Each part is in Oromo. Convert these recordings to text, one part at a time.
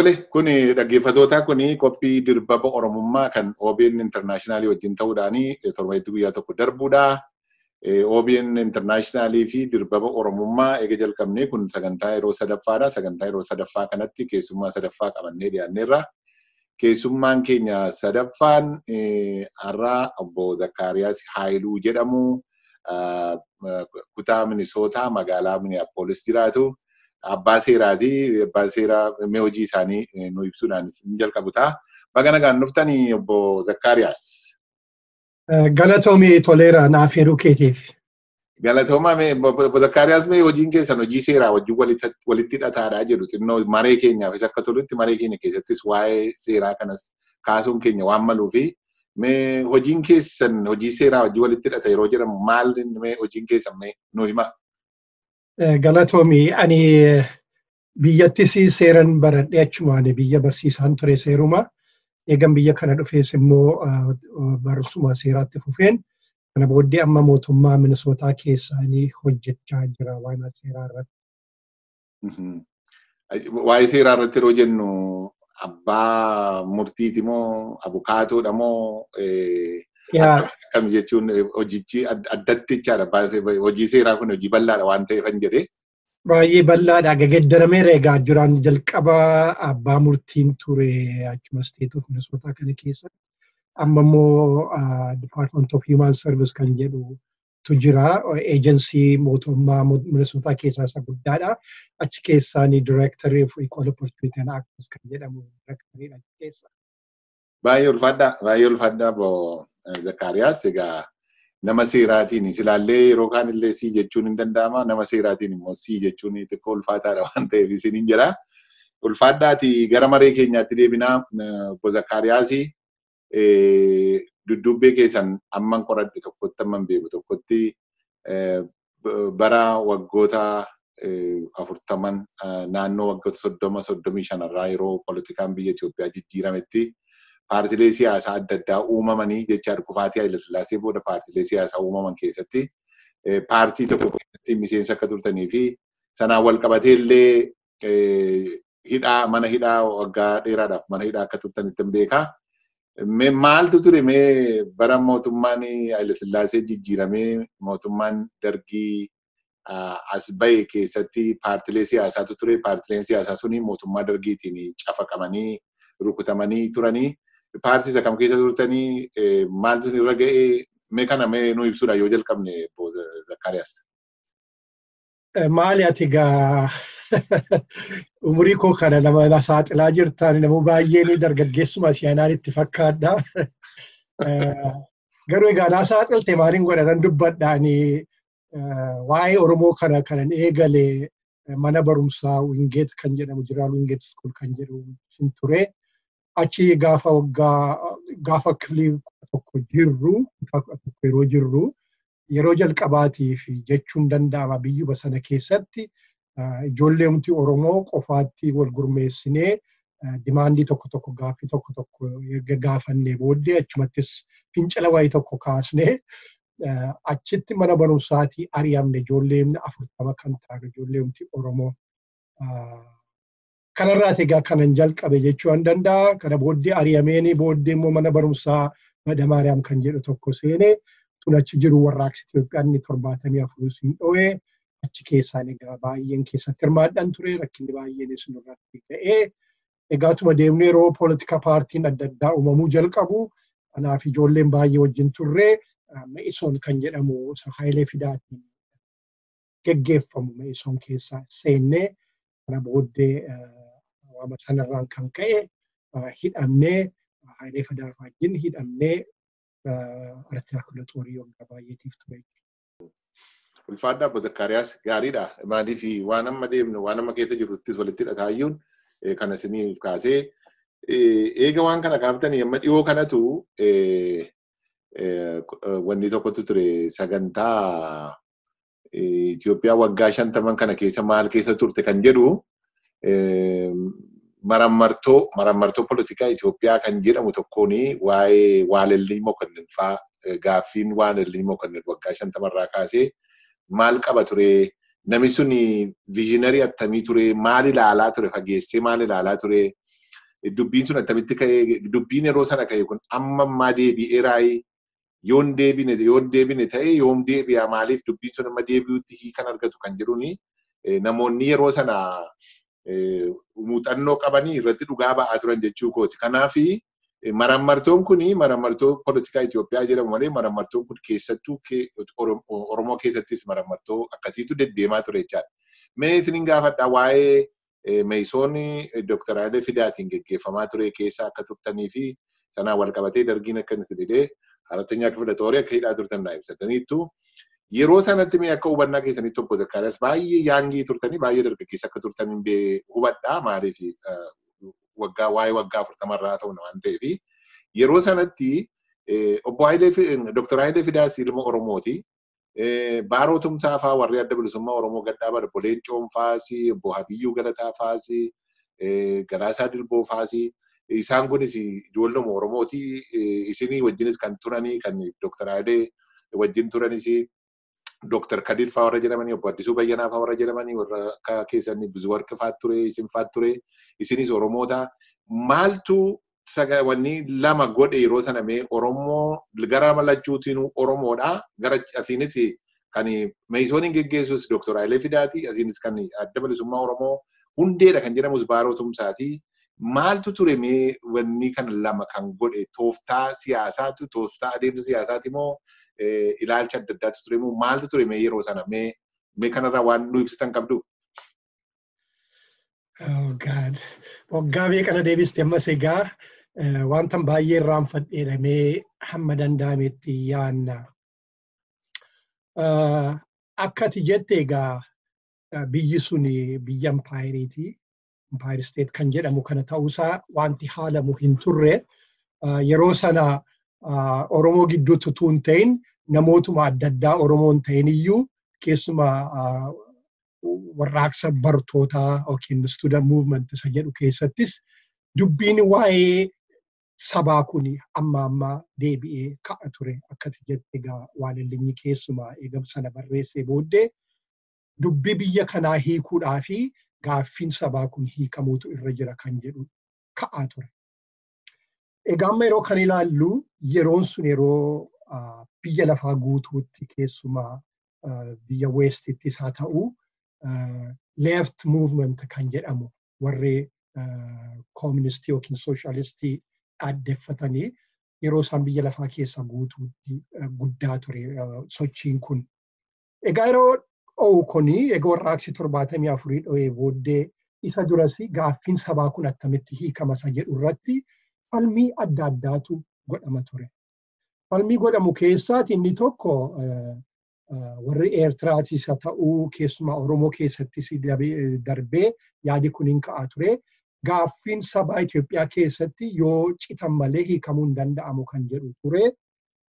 Tole, kun dhaggeeffattoota kun qophii dirbaba Oromummaa kan OBN International wajjin ta'uudhaan torbanitti guyyaa tokko darbuudha. OBN International fi dirbaba Oromummaa eega jalqabnee kun sagantaa yeroo sadaffaadha. Sagantaa yeroo sadaffaa kanatti keessummaa sadaffaa qabannee dhiyaanneerra. Keessummaan keenya sadaffaan har'a obbo Zakkaariyaas Haayiluu jedhamu kutaa Minisootaa magaalaa Minneapolis jiraatu. Abbaa seeraati. Abbaa seeraa mee hojii isaanii nu ibsuudhaan ni jalqabu ta'a. Baga nagaan dhuftanii obbo Zakkaariyaas. Galatoomii Toleeraa naaf heeruu keetiif. Galatoomaa mee obbo Zakkaariyaas mee hojiin keessan hojii seeraa wajjin walitti hidhataadha jedhu xinnoo maree keenyaafis akka tolutti maree keenya keessattis waa'ee seeraa kanas kaasuun keenya waan maluufi mee hojiin keessan hojii seeraa wajjin walitti hidhata yeroo jedhamu maal mee hojiin keessan mee nu himaa? Galatoomii ani biyyattis seeran baradhee achumaan biyya barsiisaan ture seeruma. Eegan biyya kana dhufees immoo barumsuma seeraatti fufeen kana booddee amma mootummaa Minisootaa keessaanii hojjechaa jira waa'ee seeraa irratti. Waa'ee seeraa irratti yeroo jennu abbaa murtiiti moo abukaatoodha moo akkam jechuun hojichi addatti jechaadha. Hojii seeraa kun hojii bal'aadha waan ta'eef an jedhee. Baay'ee bal'aadha. Gegeddarameera egaa jiraan jalqaba abbaa murtiin ture achuma State of Minnesota kana keessa. Amma immoo Department of Human Service kan jedhutu jira. Agency mootummaa Minnesota keessaa isa guddaadha. Achi keessaani Director of Equal Opportunity and Access kan jedhamu directoridha achi keessa. Baay'ee ulfaadha. Baay'ee ulfaadha obbo Zakkaariyaas. Egaa nama seeraatiin silaallee yeroo kaan illee sii jechuun hin danda'ama. Nama seeraatiin immoo sii jechuun xiqqoo ulfaataadha waan ta'eef isiniin jira. Ulfaadhaati gara maree keenyaatti deebinaa obbo Zakkaariyaas duddubbee keessan amman qoradhe tokkotti amman beeku tokkotti bara waggoota 40 naannoo waggoota 30 35 irraa yeroo poolitikaan biyya Itoophiyaa jijjiirametti paartilee siyaasaa adda addaa uumamanii jecha kufaatii Haayile Sillaasee booda paartilee siyaasaa uumaman keessatti paartii tokko keessatti miseensa akka turtanii fi sanaan wal qabatee illee hidhaa mana hidhaa waggaa dheeraadhaaf mana hidhaa akka turtanitti beekaa. Mee maaltu ture mee bara mootummaan Haayile Sillaasee jijjiiramee mootummaan dargii as bahe keessatti paartilee siyaasaatu ture. Paartileen siyaasaa suni mootummaa dargiitiin cafaqamanii rukutamanii turanii. Paartii isa kam keessa turtanii maaltu irra ga'ee mee kana mee nu ibsuudha yoo jalqabne obbo Zakkaariyaas. Maali ati egaa umurii koo kana nama saaxilaa jirtan nama baay'een dargaggeessuma si'anaan itti fakkaadha. Garuu egaa naa saaxilte maaliin godha nan dubbadhaani waa'ee Oromoo kana kanan eegale mana barumsaa Wingeet kan jedhamu jira Wingeet School kan jedhu sin ture. Achi gaafa waggaa gaafa kiflii tokko jirru yeroo jirru yeroo jalqabaatiif jechuun danda'ama biyyuma sana keessatti ijoolleemti Oromoo qofaatti wal gurmeessinee dimaandii tokko tokko gaaffii tokko tokko gaafannee booddee achumattis fincila wayii tokko kaasnee achitti mana barumsaatii ari'amne ijoolleen 40 kan ta'an ijoolleemti Oromoo. Kanarraati egaa kanan jalqabe jechuu an danda'a. Kana booddee ari'ameeni booddee immoo mana barumsaa Bada Maariyaam kan jedhu tokko seenee tun achi jiru warraaqsi Itoophiyaa inni 74 hin dho'ee achi keessaan egaa baay'een keessatti hirmaadhaan ture rakkinni baay'eenis nurratti ga'ee egaatuma deemnee yeroo poolitika paartiin adda addaa uumamuu jalqabu anaaf ijoolleen baay'ee wajjin turre Me'isoon kan jedhamu Hayilee Fidaatiin geggeeffamu Me'isoon keessa seennee kana booddee waama sanarraan kan ka'e hidhamnee Hayilee Fidaa wajjin hidhamnee artiyaa xoorii waggaa baay'eetiif ture. Ulfaadhaa obbo Zakkaariyaas gaariidha. Maaliif waan amma deemnu waan amma keessa jirruttis walitti hidhataayyuun kana isiniif kaasee eega waan kana kaaftanii amma dhiyoo kanatu wanni tokkotu ture sagantaa Itoophiyaa waggaa 50 kana keessa maal keessa turte kan jedhu marammartoo poolitikaa Itoophiyaa kan jedhamu tokkoon waa'ee Waalellii Mokonnin fa'aa gaaffiin Waalellii Mokonnin waggaa 50 irraa kaasee maal qaba ture namni sun viizhinarii attamii ture maal ilaalaa ture fageessee maal ilaalaa ture Dubbiin sun attamitti ka'ee, dubbiin yeroo sana ka'e kun amma ammaa deebi'eeraayi, yoon deebine ta'e yoom deebi'a, maaliif dubbiin sun amma deebi'utti hiikan argatu kan jedhuuni namoonni yeroo sana muuxannoo qabanii irratti dhugaa ba'aa turan jechuu kooti. Kanaaf marammartoon kuni marammartoo poolitikaa Itoophiyaa jedhamu malee marammartoon kun keessattuu Oromoo keessattis marammartoo akkasiitu deddeemaa ture jechaadha. Mee isinin gaafadha, waa'ee Meeysoon Dooktar Hayilee Fidaatiin geggeeffamaa ture keessa akka turtanii fi sanaan wal qabatee dargiin akka inni didee Arattanyaa kifila xoorii akka hidhaa turtan naa ibsataniittu. Yeroo sanatti mee akka hubannaa keessanitti obbo Zakkaariyaas baay'ee yaangii turtanii baay'ee dargaggeessa akka turtan hubadhaa, maaliif waggaa waa'ee waggaa 40 irraa ta'u waan ta'eef yeroo sanatti obbo Hayilee Dooktar Hayilee Fidaas ilma Oromooti. Baaroo Tumsaa fa'aa warri adda bilisummaa Oromoo gadhaaban obbo Leencoon fa'aas, obbo Habiyyuu Galataa fa'aas, Galaasaa Dilboo fa'aas, isaan kunis ijoolluma Oromooti. Isinii wajjinis kan turanii kan Dooktar Hayilee wajjin turanis Dooktar Kadir fa'aa warra jedhamanii, obbo Addisuu Bayyanaa fa'aa warra jedhamanii, warra akka keessanii Bizuwarqi fa'aa ture, isin fa'aa ture, isinis Oromoota. Maaltu wanni lama godhe yeroo sana mee Oromoo gara malachuutiin Oromoodha. Gara asiinis kan Meeysooniin geggeessus Dooktar Hayilee Fidaati. Asiinis kan adda bilisummaa Oromoo hundeedha kan jedhamus Baaroo Tumsaati. Maaltu ture mee wanni kana lama kan godhe, tooftaa siyaasaatu, tooftaa adeemsa siyaasaati moo ilaalcha adda addaatu ture moo maaltu ture mee yeroo sana mee kanarraa waan nu ibsitan qabdu? Oh God. Waggaa meeqana deebiste ammas egaa wanta baay'ee irraanfadheedha, mee hamma danda'ametti yaanna. Akka ati jette egaa biyyi sun biyya impaayeriiti. Empire State kan jedhamu kana ta'uusaa wanti haalamu hin turre. Yeroo sana Oromoo gidduutti utuu hin ta'in namootuma adda addaa Oromoo hin ta'in iyyuu keessumaa warraaqsa bartootaa yookiin student movement isa jedhu keessattis dubbiin waa'ee sabaa kun amma amma deebi'ee ka'a ture. Akka ati jette egaa Waalillinyi keessumaa eega sana barreessee booddee dubbii biyya kanaa hiikuudhaa fi gaaffiin sabaa kun hiikamuutu irra jira kan jedhu ka'aa ture. Egaa amma yeroo kan ilaallu yeroon sun yeroo biyya lafaa guutuutti keessumaa biyya Westittis haa ta'u left movement kan jedhamu warri kooministii yookiin sooshaalistii dhaaddeffatanii yeroo isaan biyya lafaa keessa guutuutti guddaa ture sochiin kun. Egaa yeroo dho'u kuni egaa warraaqsi 74 dho'ee booddee isa duras gaaffiin sabaa kun attamitti hiikama isa jedhu irratti falmii adda addaatu godhama ture. Falmii godhamu keessaati inni tokko warri Eertiraatis haa ta'uu keessumaa Oromoo keessattis darbee yaadi kun hin ka'aa ture. Gaaffiin sabaa Itoophiyaa keessatti yoo citan malee hiikamuu hin danda'amu kan jedhu ture.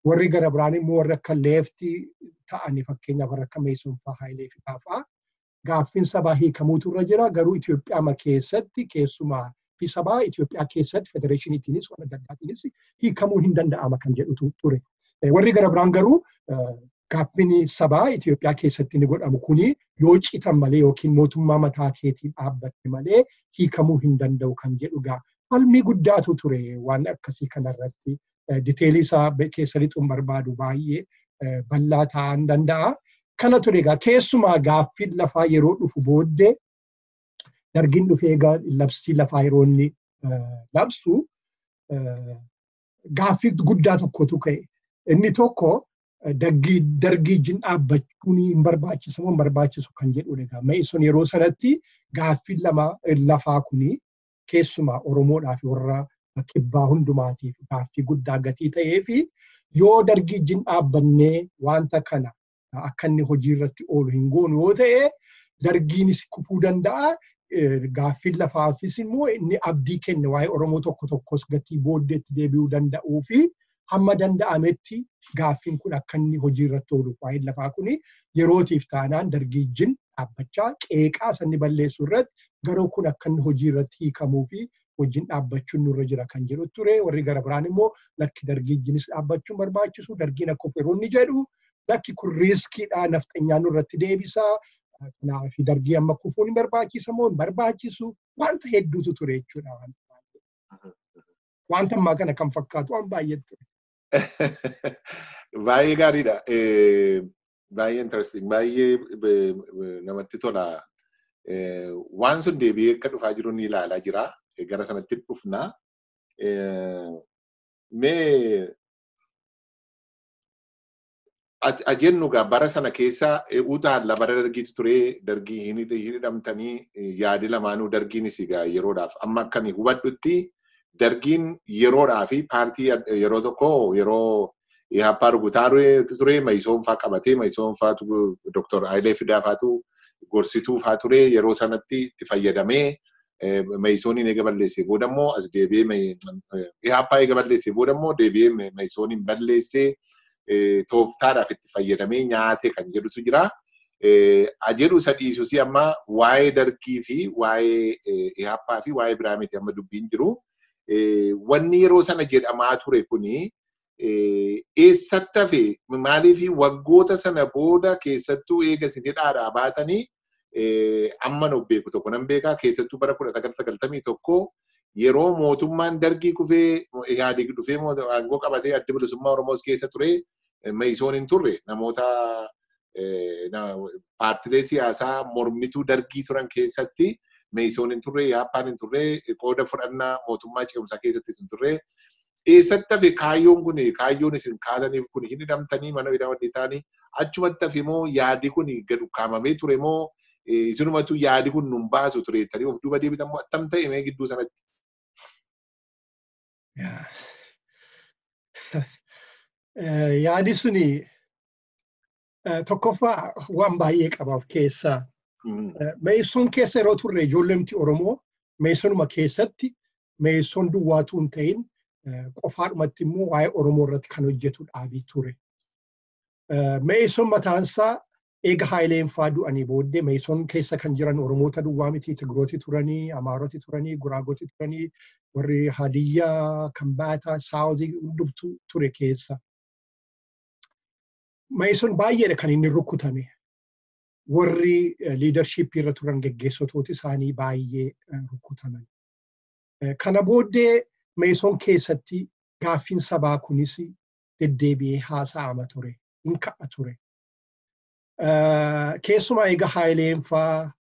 Warri gara biraan immoo warri akka leeftii ta'anii fakkeenyaaf warra akka Meeysoon fa'aa Hayilee Fidaa fa'aa gaaffiin sabaa hiikamuutu irra jira. Garuu Itoophiyaa keessatti keessumaa fi sabaa Itoophiyaa keessatti federeeshiniitiinis waan adda addaatiinis hiikamuu hin danda'ama kan jedhutu ture. Warri gara biraan garuu gaaffiin sabaa Itoophiyaa keessatti ni godhamu kuni yoo citan malee yookiin mootummaa mataa keetiin dhaabbatte malee hiikamuu hin danda'u kan jedhu gaa falmii guddaatu ture waan akkasii kanarratti. Diteelii isaa keessa lixuun barbaadu baay'ee bal'aa ta'uu danda'a. Kana ture egaa keessumaa gaaffiin lafaa yeroo dhufu booddee dargiin dhufee egaa labsii lafaa yeroo inni labsu gaaffii guddaa tokkotu ka'e. Inni tokko dargii wajjin dhaabbachuun hin barbaachisu moo hin barbaachisu kan jedhudha egaa. Meeysoon yeroo sanatti gaaffiin lafaa kuni keessumaa Oromoodhaaf warra kibbaa hundumaatiif gaaffii guddaa gatii ta'ee fi yoo dargii wajjin dhaabbannee wanta kana akka inni hojii irratti oolu hin goonu yoo ta'e dargiinis kufuu danda'a. Gaaffiin lafaafis immoo inni abdii kenne waa'ee Oromoo tokko tokkos gatii booddeetti deebi'uu danda'uu fi hamma danda'ametti gaaffiin kun akka inni hojii irratti ooluuf waa'een lafaa kuni yerootiif taanaan dargii wajjin dhaabbachaa qeeqaa sanni balleessuu irratti garuu kun akka inni hojii irratti hiikamuu fi wajjin dhaabbachuun nurra jira kan jedhu ture. Warri gara biraan immoo lakki dargii wajjinis dhaabbachuun barbaachisu dargiin akka of yeroo inni jedhu lakki kun riiskiidha nafxanyaan nurratti deebisaa kanaaf dargii amma kufuun hin barbaachisa moo hin barbaachisu wanta hedduutu ture jechuudha. Wanta ammaa kana kan fakkaatu waan baay'ee ture. Baay'ee gaariidha. Baay'ee interesting. Baay'ee namatti tola. Waan sun deebi'ee akka dhufaa jiru ni ilaalaa jira. Gara sanatti dhufna. Mee ajennu gaa bara sana keessa utaalla bara dargiitu ture, dargii hin hidhamtanii, yaadi lamaanuu dargiinis egaa yeroodhaaf amma akkami hubadhutti dargiin yeroodhaa fi paartii yeroo tokko yeroo Ihaappaa rukutaa ture, Mayisoon faa qabatee, Mayisoon faatu Dr. Hayilee Fidaa faatu gorsituu faa ture, yeroo sanatti itti fayyadamee Mayisooniin eega balleessee booda immoo as deebi'ee Ihaappaa eega balleessee booda immoo deebi'ee Mayisooniin balleessee tooftaadhaaf itti fayyadamee nyaate kan jedhutu jira. Ajedhu isa dhiisus amma waa'ee dargii fi waa'ee Ihaappaa fi waa'ee biraa miti amma dubbiin jiru. Wanni yeroo sana jedhamaa ture kuni eessatti hafe? Maaliif waggoota sana booda keessattuu eega isin hidhaadhaa baatanii amma nu beeku tokko nan beekaa, keessattuu bara 1991 yeroo mootummaan dargii kufee Ihaadig dhufee aangoo qabatee Adda Bilisummaa Oromoos keessa ture, Mayisoon hin turre, namoota paartilee siyaasaa mormituu dargii turan keessatti Mayisoon hin turre, Ihaappaan hin turre, qooda fudhannaa mootummaa ce'umsaa keessattis hin turre. Eessatti hafe kaayyoon kun, kaayyoon isin kaasaniif kun? Hin hidhamtanii mana hidhaa wanni ta'anii achumatti hafe moo yaadi kun gad ukkaamamee ture moo isinumatu yaadi kun nun baasu ture jettanii of duuba deebitan moo attam ta'e mee gidduu sanatti? Yaadi suni tokkoffaa waan baay'ee qaba of keessaa. Meessoon keessa yeroo turre ijoolleemti Oromoo meessonuma keessatti meessoon duwwaatu hin ta'in qofaadhumatti immoo waa'ee Oromoo irratti kan hojjetu dhaabii ture. Meessoon mataansaa eega Haayileen faa du'anii booddee meessoon keessa kan jiran Oromoota duwwaa miti, Tigrooti turanii, Amaaroti turanii, Guraagoti turanii, warri Hadiyyaa, Kambaataa, Saawuzii hundumtuu ture keessa. Meessoon baay'eedha kan inni rukutame. Warri liidarshiippii irra turan geggeessitooti isaanii baay'ee rukutaman. Kana booddee meessoon keessatti gaaffiin sabaa kunis deddeebi'ee haasa'ama ture, hin ka'a ture. Keessumaa eega Haayileen faa,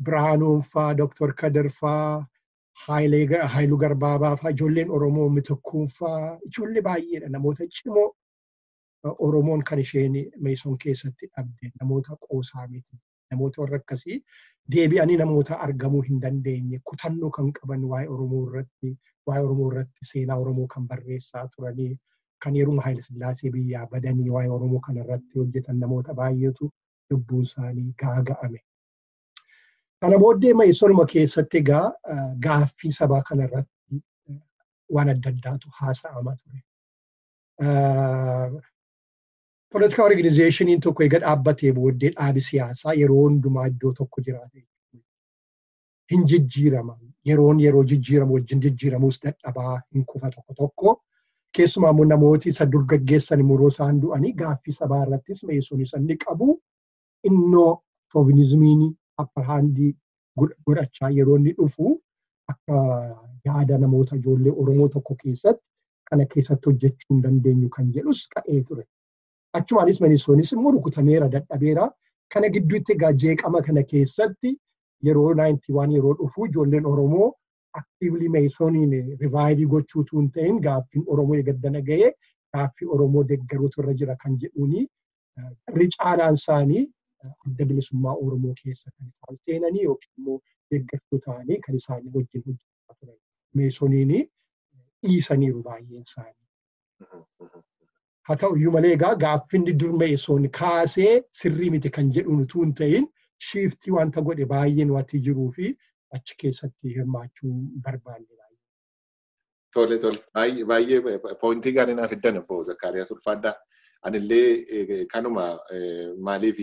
Birhaanuun faa, Dr. Kadir faa, Haayiluu Garbaabaa faa, ijoolleen Oromoo Mitikkuun faa, ijoollee baay'eedha, namoota cimoo Oromoon kan isheen meessoon keessatti dhabde namoota qoosaa miti. Namoota warra akkasii deebi'anii namoota argamuu hin dandeenye, kutannoo kan qaban waa'ee Oromoo irratti, waa'ee Oromoo irratti seenaa Oromoo kan barreessaa turanii, kan yeruma Haayile Sillaasee biyyaa badanii waa'ee Oromoo kana irratti hojjetan namoota baay'eetu lubbuun isaanii gaaga'ame. Kana booddee meessoonuma keessatti egaa gaaffii sabaa kana irratti waan adda addaatu haasa'ama ture. Political organizationiin tokko eega dhaabbatee booddee dhaabi siyaasaa yeroo hundumaa iddoo tokko jiraate hin jijjiirama. Yeroon yeroo jijjiiramu wajjin jijjiiramuus dadhabaa hin kufa tokko tokko. Keessumaa immoo namooti isa dur gaggeessan yeroo isaan du'anii gaaffii sabaa irrattis meessoon isa inni qabu innoo chauvinismiin upper handii godhachaa yeroo inni dhufu akka yaada namoota ijoollee Oromoo tokko keessatti kana keessatti hojjechuu hin dandeenyu kan jedhus ka'ee ture. Achumaanis Meessoonis immoo rukutameera, dadhabeera. Kana gidduutti egaa jeeqama kana keessatti yeroo 91 yeroo dhufu ijoolleen Oromoo actively Meessooniin revive gochuutu hin ta'in gaaffiin Oromoo eegaddana ga'ee gaaffii Oromoo deeggaruutu irra jira kan jedhuuni irri caalaan isaanii Adda Bilisummaa Oromoo keessa kan isaan seenanii yookiin immoo deeggartuu ta'anii kan isaan wajjin hojjechaa turan. Meessooniin dhiisaniiru baay'een isaanii. Haa ta'u iyyuu malee egaa gaaffinni dur Meessoon kaasee sirrii miti kan jedhuun utuu hin ta'in shiiftii wanta godhe baay'een wanti jiruu fi achi keessatti hirmaachuu barbaanne baay'ee. Tole tole, baay'ee baay'ee pointii gaarii naaf fiddan, obbo Zakkaariyaas, ulfaadhaa. Anillee kanuma, maaliif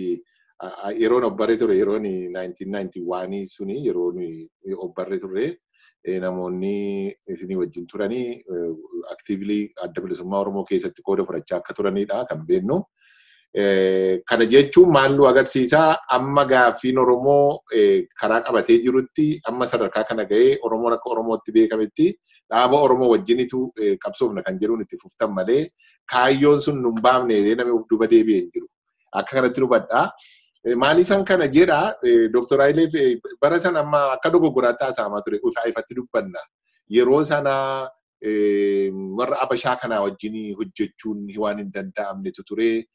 yeroon obbarree ture, yeroon 1991 suni yeroon obbarree ture, namoonni isinii wajjin turanii actively Adda Bilisummaa Oromoo keessatti qooda fudhachaa akka turanidha kan beeknu. Kana jechuun maal nu agarsiisaa? Amma gaaffiin Oromoo karaa qabatee jirutti, amma sadarkaa kana ga'ee Oromoon akka Oromootti beekametti, dhaaba Oromoo wajjinitu qabsoofna kan jedhuun itti fuftan malee kaayyoon sun nun baafne namni of duuba deebi'ee hin jiru. Akka kanatti hubadhaa. Maaliifan kana jedhaa? Dr. Hayilee bara sana amma akka dogoggoraatti haasa'amaa ture, ifatti dubbanna. Yeroo sana warra Abashaa kanaa wajjin hojjechuun waan hin danda'amnetu ture.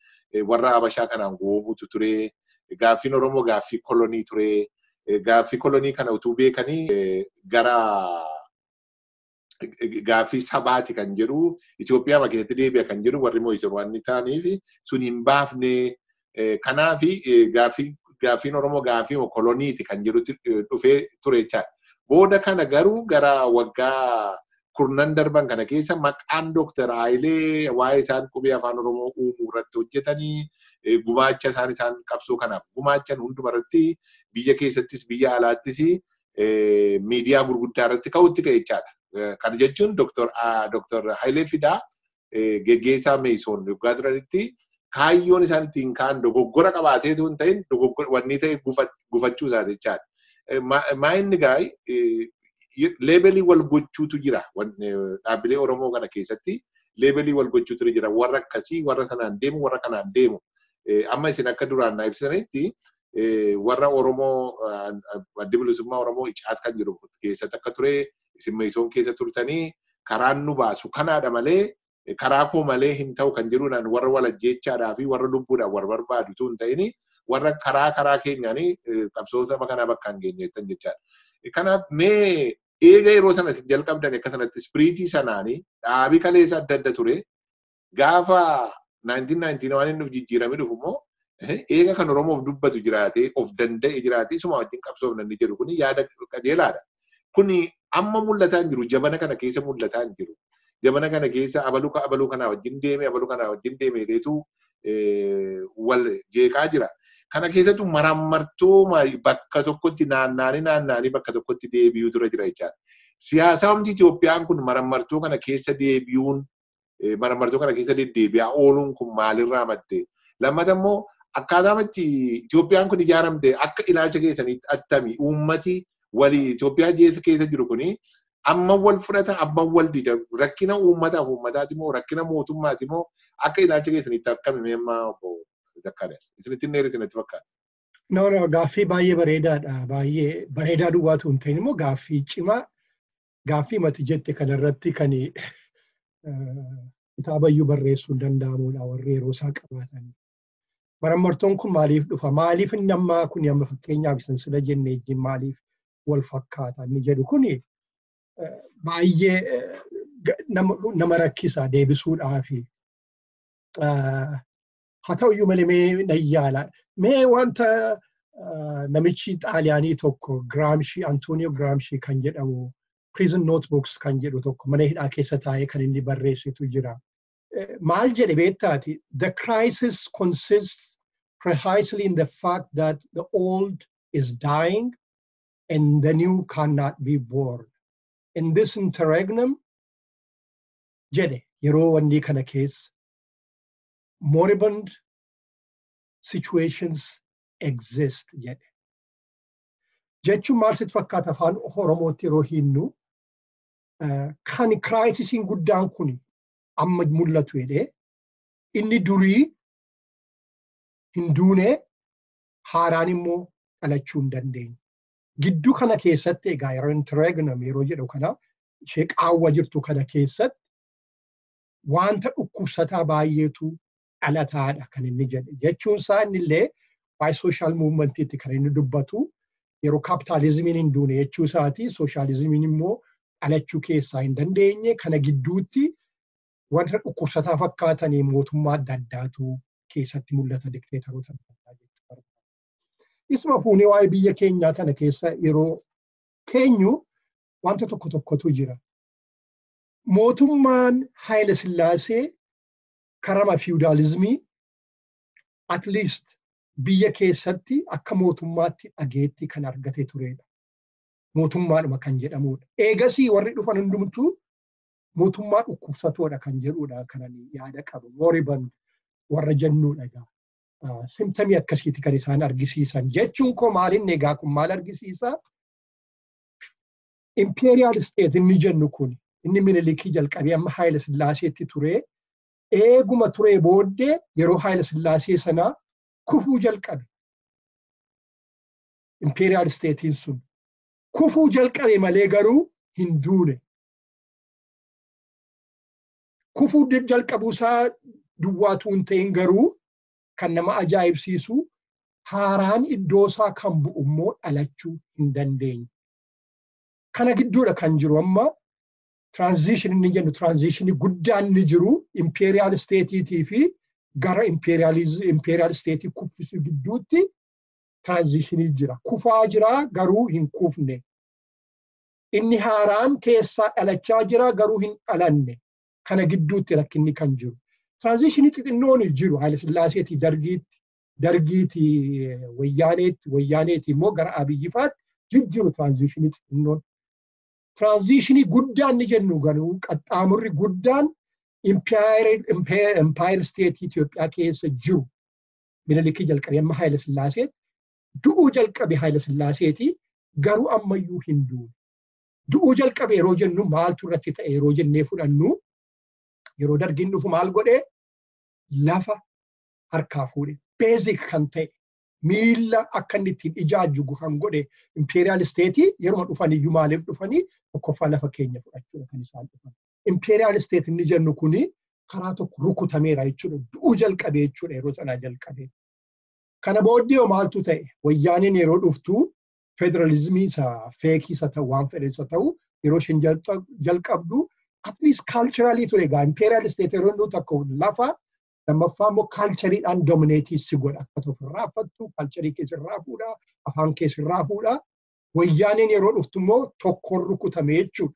Warra Abashaa kanaan goomutu ture. Gaaffiin Oromoo gaaffii kolonii ture. Gaaffii kolonii kana utuu beekanii gara gaaffii sabaati kan jedhu, Itoophiyaa keessatti deebi'a kan jedhu warri mo'isan waan ta'aniif sun hin baafne. Kanaaf gaaffiin Oromoo gaaffii koloniiti kan jedhutti dhufee ture jechaadha. Booda kana garuu gara waggaa kurnan darban kana keessa maqaan Dr. Hayilee, waa'ee isaan qubee afaan Oromoo uumuu irratti hojjetanii, gumaacha isaan qabsoo kanaaf gumaachan hunduma irratti biyya keessattis biyya alaattis miidiyaa gurguddaa irratti ka'utti ka'e jechaadha. Kana jechuun Dr. Hayilee Fidaa geggeessaa Meesoon waggaa turanitti kaayyoon isaan ittiin ka'an dogoggora qabaateetu hin ta'in, wanni ta'e gufachuu isaati jechaadha. Maa inni gaa'e label wal gochuutu jira. Dhaabbilee Oromoo kana keessatti label wal gochuutu jira. Warra akkasii, warra sanaan deemu, warra kanaan deemu. Amma isin akka duraan na ibsanitti warra Oromoo Adda Bilisummaa Oromoo Icaat kan jedhu keessatti akka ture, isin Meesoon keessa turtanii, karaan nu baasu kanaadha malee karaa koo malee hin ta'u kan jedhuudhaan warra wal ajjeechaadhaa fi warra lubbuudhaan warra barbaadu tu hin ta'ini, warra karaa karaa keenyaanii qabsoo saba kanaa bakka hin geenyeettan jechaadha. Kanaaf mee eega yeroo sana jalqabdan akka sanatti spirit sanaanii dhaabii kaleessa adda adda ture gaafa 1991 inni jijjiiramee dhufu immoo eega kan Oromoof dubbatu jiraatee, of danda'e jiraatee, isuma wajjin qabsoof namni jedhu kuni yaada qajeelaadha. Kuni amma mul'ataa hin jiru, jabana kana keessa mul'ataa hin jiru. Jabana kana keessa abaluu abaluu kanaa wajjin deeme, abaluu kanaa wajjin deeme reetu wal jeeqaa jira. Kana keessattuu marammartuu bakka tokkotti naannaanii naannaanii bakka tokkotti deebi'uu tura jira jechaadha. Siyaasaan Itoophiyaan kun marammartuu kana keessa deebi'uun, marammartuu kana keessa deddeebi'aa ooluun kun maalirraa madde? Lammata immoo akkaataa itti Itoophiyaan kun ijaaramte akka ilaalcha keessaniitti attami? Uummati walii Itoophiyaa keessa jiru kuni amma wal fudhata, amma wal dida? Rakkina uummataaf uummataati moo rakkina mootummaati moo akka ilaalcha keessaniitti akkami amma, obbo Zakkaariyaas? Isinitti hin dheeressine natti fakkaata. No, gaaffii baay'ee bareedaadha. Baay'ee bareedaa duwwaatu hin ta'in immoo gaaffii cimaa, gaaffii mati jette kanarratti kan kitaabayyuu barreessuu hin danda'amudha warri yeroo isaa qabaatan. Marammartoon kun maaliif dhufa? Maaliif inni ammaa kun amma fakkeenyaaf isin sila jenne wajjin maaliif wal fakkaata inni jedhu kuni baay'ee nama rakkisa deebisuudhaafi. Haa ta'uyyuu malee mee nan yaala. Mee wanta namichi Xaaliyaanii tokko Giraamshii, Antonio Giraamshii kan jedhamu, Prison Notebooks kan jedhu tokko mana hidhaa keessa taa'ee kan inni barreessitu jira. Maal jedhe beektaati? "The crisis consists precisely in the fact that the old is dying and the new cannot be born. In this interregnum," jedhe, yeroo wanni kana keessa "moribund situations exist" jedhe. Jechuun maal sitti fakkaata afaan Oromootti yeroo hinnu? Kan crisisiin guddaan kun amma mul'atu jedhee, inni durii hin duune, haaraan immoo dhalachuu hin dandeenye. Gidduu kana keessatti egaa yeroo interregnum yeroo jedhu kana, ishee qaawwa jirtu kana keessatti wanta dhukkubsataa baay'eetu dhalataadha kan inni jedhe. Jechuun isaa innillee waa'ee social movementiitti kan inni dubbatu, yeroo kaapitaalizimiin hin duune jechuu isaati, sooshaalizimiin immoo dhalachuu keessaa hin dandeenye, kana gidduutti wanta dhukkubsataa fakkaatanii mootummaa adda addaatu keessatti mul'ata, dikteetaroota adda addaa jechuudha. Isuma fuunee waa'ee biyya keenyaa kana keessa yeroo keenyu wanta tokko tokkotu jira. Mootummaan Haayile Sillaasee karama fiwudaalizimii at least biyya keessatti akka mootummaatti dhageetti kan argate turedha. Mootummaadhuma kan jedhamudha. Eegasii warri dhufan hundumtuu mootummaa dhukkubsatoodha kan jedhudha kan ani yaada qabu. Moribund warra jennuudha egaa. Symptomii akkasiiti kan isaan argisiisan. Jechuun koo maalinni egaa kun maal argisiisa? Imperial state inni jennu kun inni Minilikii jalqabee amma Haayila Sillaaseetti ture. Eeguma turee booddee yeroo Haayila Sillaasee sana kufuu jalqabe. Imperial statein sun kufuu jalqabe malee garuu hin duune. Kufuu jalqabuusaa duwwaatu hin ta'in garuu kan nama ajaa'ibsiisu haaraan iddoo isaa kan bu'u immoo dhalachuu hin dandeenye. Kana gidduudha kan jiru amma transition inni jennu transition guddaan inni jiru imperial stateetii fi gara imperial state kuffisuu gidduutti transitionii jira. Kufaa jira garuu hin kufne. Inni haaraan keessaa dhalachaa jira garuu hin dhalanne. Kana gidduutti rakkinni kan jiru. Transitionii xixinnoon jiru Haayila Sillaaseetii dargiitti, dargiitii wayyaaneetti, wayyaaneetii immoo gara Abiyyifaatti jijjiiru transitionii xixinnoon. Transitionii guddaan ni jennu garuu qaxxaamurri guddaan empire state Itoophiyaa keessa jiru. Minilikii jalqabee amma Haayila Sillaaseetti du'uu jalqabe Haayila Sillaaseetii garuu ammayyuu hin duune. Du'uu jalqabe yeroo jennu maaltu irratti ta'e yeroo jennee fudhannu yeroo dargiin dhufu maal godhee lafa harkaa fuudhe. Basic kan ta'e miilla akka inni ittiin ijaajju kan godhe imperial state yeruma dhufan iyyuu maaliif dhufanii tokkoffaa lafa keenya fudhachuudha kan isaan dhufan. Imperial state inni jennu kuni karaa tokko rukutameera jechuudha. Du'uu jalqabe jechuudha yeroo sanaa jalqabe. Kana booddee maaltu ta'e wayyaaniin yeroo dhuftu federalizimii isa fake isa ta'u waan fedhe isa ta'u yeroo isheen jalqabdu at least culturally ture egaa imperial state yeroo inni tokko lafa lammaffaa immoo cultureidhaan dominate si godha akka ofirraa affattu culture kee sirraa fuudha afaan kee sirraa fuudha. Wayyaaniin yeroo dhuftu immoo tokkoon rukutame jechuudha.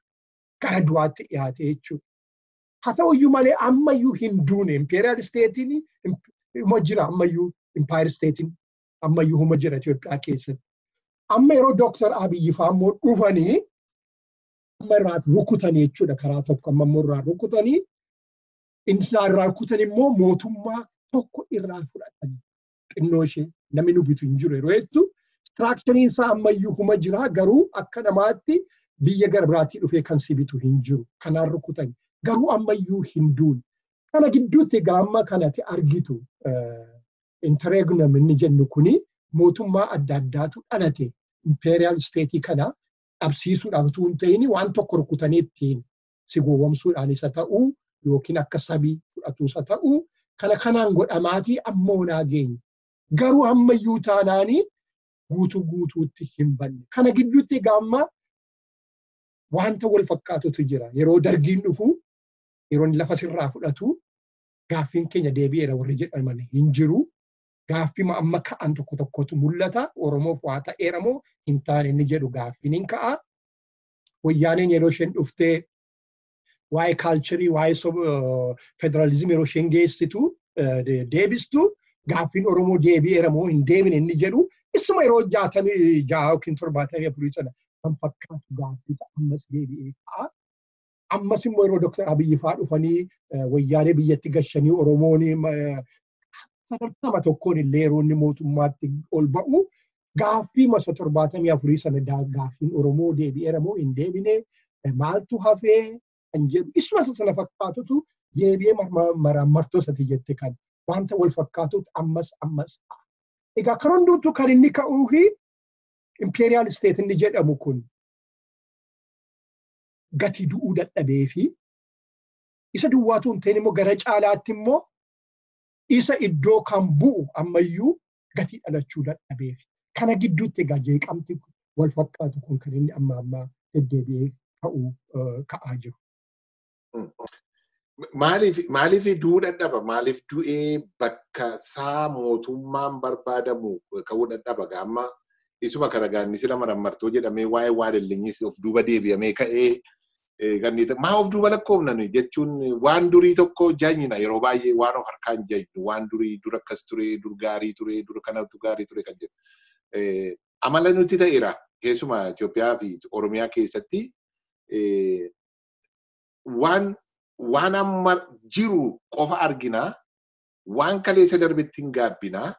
Gara du'aatti dhiyaate jechuudha. Haa ta'uyyuu malee ammayyuu hin duune imperial statein huma jira ammayyuu empire statein ammayyuu huma jira Itoophiyaa keessatti. Amma yeroo Dooktar Abiyyi fa'aa immoo dhufanii amma irraa rukutanii jechuudha karaa tokko amma immoo irraa rukutanii inni irraa rukutan immoo mootummaa tokko irraa fudhatanii xinnoo ishee namni nu bitu hin jiru yeroo jettu structureiin isaa ammayyuu huma jira garuu akka namaatti biyya gara biraatii dhufee kan si bitu hin jiru kanaan rukutanii garuu ammayyuu hin duune. Kana gidduutti egaa amma kanatti argitu interregnum inni jennu kuni mootummaa adda addaatu dhalate imperial state kana dhabsiisuudhaaf utuu hin ta'in waan tokko rukutanii ittiin si gowwomsuudhaan isa ta'uu yookiin akka sabii fudhatu isa ta'uu kana kanaan godhamaatii amma onaa geenye. Garuu ammayyuu taanaanii guutuu guutuutti hin banne. Kana gidduutti egaa amma wanta wal fakkaatutu jira. Yeroo dargiin dhufu yeroo inni lafa sirraa fudhatu gaaffiin keenya deebi'eera warri jedhaman hin jiru. Gaaffii amma ka'an tokko tokkotu mul'ata. Oromoof waa ta'eera moo hin taane inni jedhu gaaffiin hin ka'a. Wayyaaneen yeroo isheen dhuftee waa'ee culture waa'ee federaalizimii yeroo isheen geessitu deebistu gaaffiin Oromoo deebi'eera moo hin deebine inni jedhu isuma yeroo 66 yookiin 74 sana kan fakkaatu gaaffii ammas deebi'ee ka'a. Ammas immoo yeroo Dooktar Abiyyi fa'aa dhufanii wayyaanee biyyatti gashanii Oromoon sadarkama tokkoon illee yeroo inni mootummaatti ol ba'u gaaffii masa 74 sana gaaffiin Oromoo deebi'eera moo hin deebine maaltu hafee kan jedhu isuma sana fakkaatutu deebi'ee marmartoo isati jette kan wanta wal fakkaatutu ammas ammas ta'a. Egaa kan hundumtuu kan inni ka'uu fi imperial state inni jedhamu kun gatii du'uu dadhabee fi isa duwwaatu hin ta'in immoo gara caalaatti immoo isa iddoo kan bu'u ammayyuu gatii dhalachuu dadhabeef. Kana gidduutti egaa jeeqamti wal fakkaatu kun kan inni amma ammaa deddeebi'ee ka'aa jiru. Maaliif du'uu dadhaba? Maaliif du'ee bakka isaa mootummaan barbaadamu ka'uu dadhaba? Amma isuma kana gaannisi lama rammartoo jedhamee waa'ee waalellinyis of duuba deebi'amee ka'ee maa of duuba lakkoofnan jechuun waan durii tokko janyina yeroo baay'ee waan of harkaan janyinu waan durii dur akkas ture dur gaarii ture dur kanatu gaarii ture kan jedhu. Amala nuti ta'eera keessumaa Itoophiyaa fi Oromiyaa keessatti waan amma jiru qofa argina Waan kaleessa darbetti hin gaabbinaa,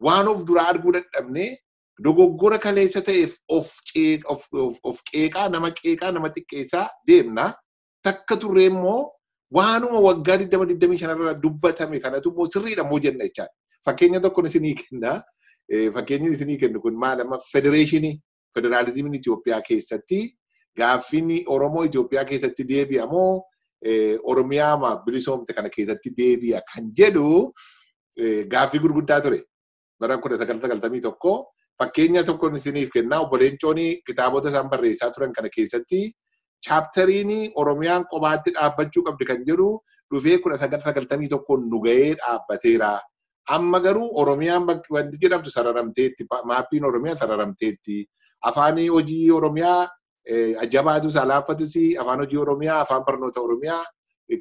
waan of duraa arguu dadhabnee dogoggora kaleessa ta'eef of qeeqaa nama qeeqaa nama xiqqeessaa deemna. Takka turre immoo waanuma waggaa 20-25 irra dubbatame kanatu immoo sirriidha immoo jenna jechaadha. Fakkeenya tokkoon isinii kenna. Fakkeenyi isinii kennu kun maal amma federeeshinii federaalizimiin Itoophiyaa keessatti gaaffiin Oromoo Itoophiyaa keessatti deebi'a moo Oromiyaa bilisoomte kana keessatti deebi'a kan jedhu gaaffii gurguddaa ture. Bara 1991 fakkeenya tokkoon isiniif kennaa obbo Leencoon kitaabota isaan barreessaa turan kana keessatti chaapteriin Oromiyaan qobaatti dhaabbachuu qabdi kan jedhu dhufee 1991 nu ga'ee dhaabbateera. Amma garuu Oromiyaan wanti jedhamtu sararamteetti, maappiin Oromiyaa sararamteetti. Afaan hojii Oromiyaa jabaatus alaaffatus afaan hojii Oromiyaa, afaan barnoota Oromiyaa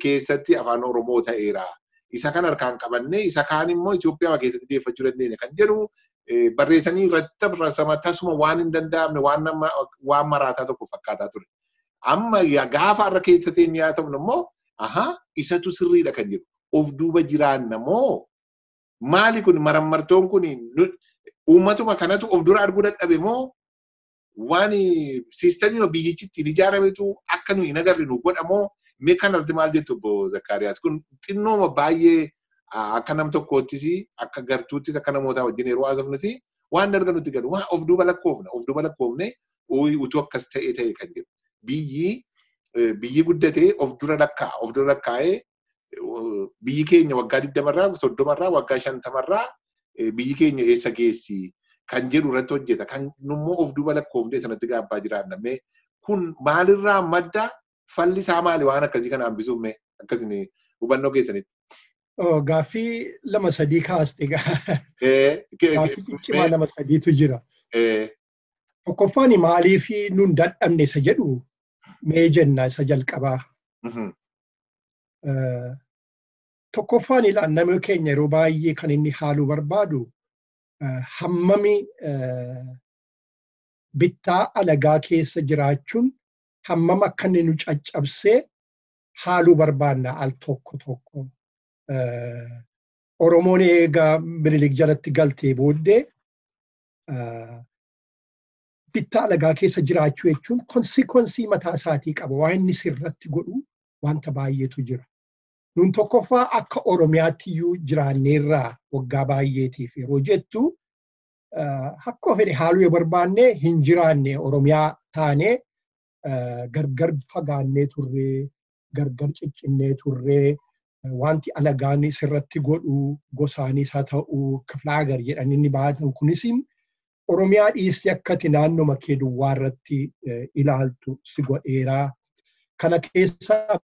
keessatti afaan Oromoo ta'eera. Isa kan harkaan qabannee isa kaan immoo Itoophiyaa keessatti deeffachuu dandeenya kan jedhu barreessanii irratti barreessama tasuma waan hin danda'amne waan maraataa tokko fakkaataa ture. Amma gaafa har'a keessa teenyee haasofnu immoo aha isatu sirriidha kan jedhu of duuba jiraanna moo maali kun marammartoon kun uummatuma kanatu of dura arguu dadhabe moo waan siistamii biyyichi ittiin ijaarametu akka nuyi hin agarre nu godha moo mee kanarratti maal jettu obbo Zakkaariyaas kun xinnooma baay'ee akka nam tokkoottis akka gartuuttis akka namootaa wajjin yeroo haasofnus waan darga nuti galu waan of duuba lakkoofna of duuba lakkoofne utuu akkas ta'e ta'e kan jedhu biyyi guddatee of dura lakkaa'a of dura lakkaa'ee biyyi keenya waggaa 20irraa 30irraa waggaa 50irraa biyyi keenya eessa geessi kan jedhu irratti hojjeta kan nummoo of duuba lakkoofnee sanatti gaabbaa jiraanna mee kun maalirraa madda falli isaa maali waan akkasii kana hambisuuf mee akkasiin hubannoo keessanitti. Gaaffii lama sadii kaaste gaaffii cimaa lama sadiitu jira. Tokkoffaan maaliif nun dadhabne isa jedhu mee jenna isa jalqabaa. Tokkoffaan ilaa namni keenya yeroo baay'ee kan inni haaluu barbaadu hammami bittaa alagaa keessa jiraachuun hammam akka inni nu caccabsee haaluu barbaanna al tokko tokko. Oromoon eegaa Minilik jalatti galtee booddee bittaa alagaa keessa jiraachuu jechuun konsikwensii mataa isaatii qaba. Waan inni sirratti godhu wanta baay'eetu jira. Nun tokkoffaa akka Oromiyaatti iyyuu jiraanneerraa waggaa baay'eetiif yeroo jettu akkuma fedhe haaluu yoo barbaanne hin jiraanne Oromiyaa taanee gargar fagaannee turree gargar ciccinnee turree wanti alagaan sirratti godhu gosaanis haa ta'u kiflaagar jedhanii inni baatan kunis Oromiyaa dhiistee akkati naannoo kee duwwaa irratti ilaaltu si godheeraa. Kana keessaa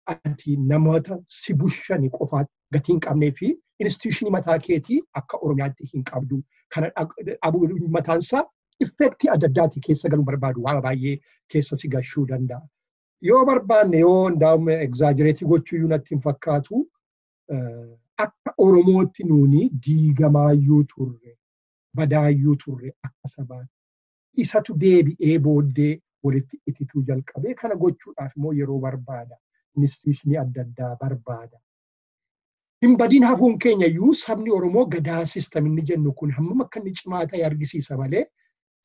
ati namoota si bushani qofaa gatii hin qabnee fi instituushinii mataa keetii akka Oromiyaatti hin qabdu. Kana dhabuu mataansaa effektii adda addaatii keessa galuu barbaadu waan baay'ee keessa si gashuu danda'a. Yoo barbaanne yoo ndaa'ume egzaajireetii gochuu iyyuu natti hin fakkaatu akka Oromootti nuuni diigamaayyuu turre badaayyuu turre akka sabaatti. Isatu deebi'ee booddee walitti itituu jalqabee kana gochuudhaaf immoo yeroo barbaada. Instituushinii adda addaa barbaada. Hin badiin hafuun keenya iyyuu sabni Oromoo gadaa siistem inni jennu kun hammam akka inni cimaa ta'e argisiisa malee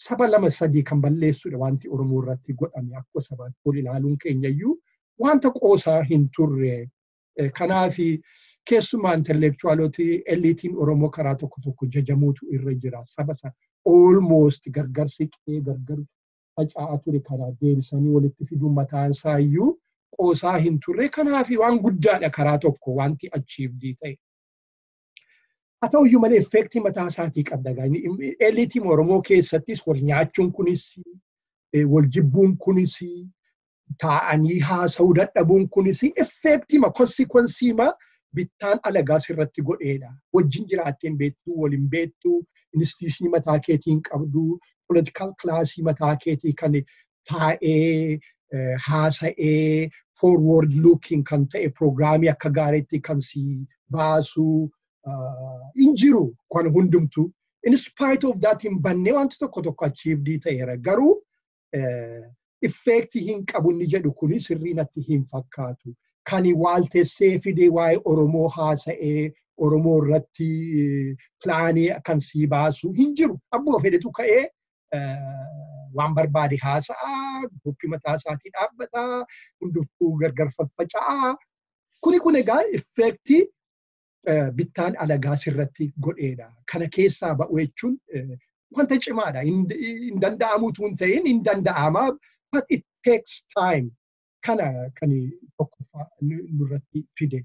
saba lama sadii kan balleessudha wanti Oromoo irratti godhame akka sabaatti ol ilaaluun keenya iyyuu wanta qoosaa hin turre. Kanaaf keessumaa intellectualooti eliitiin Oromoo karaa tokko tokko jajamuutu irra jira. Saba sana almost gargar siqee gargar faca'aa ture kana deebisanii walitti fiduun mataan isaa iyyuu qoosaa hin turre. Kanaaf waan guddaadha karaa tokko wanti achieved ta'e. Haa ta'uyyuu malee effektii mataa isaatii qabda. Eliitiin Oromoo keessattis wal nyaachuun kunis, wal jibbuun kunis, taa'anii haasa'uu dadhabuun kunis effektiima konsikwensiima bittaan alagaa sirratti godheedha. Wajjin jiraattee hin beektu, wal hin beektu, instituushinii mataa keetii hin qabdu, political classii mataa keetii kan taa'ee haasa'ee forward looking kan ta'e programii akka gaariitti kan si baasu hin jiru kan hundumtu. In spite of that hin bannee wanti tokko tokko achieved ta'eera. Garuu effektii hin qabu inni jedhu kuni sirrii natti hin fakkaatu. Kan waaltessee fidee waa'ee Oromoo haasa'ee Oromoo irratti pilaanii kan sii baasu hin jiru. Abbuma fedhetu ka'ee waan barbaade haasa'aa, guruppii mataa isaatii dhaabbataa, hundumtuu gargar faffaca'aa. Kuni kun egaa effeektii bittaan alagaa sirratti godheedha. Kana keessaa ba'u jechuun wanta cimaadha. Hin danda'amutu hin ta'in hin danda'ama. But it takes time. Kana kan tokkoffaa nurratti fide.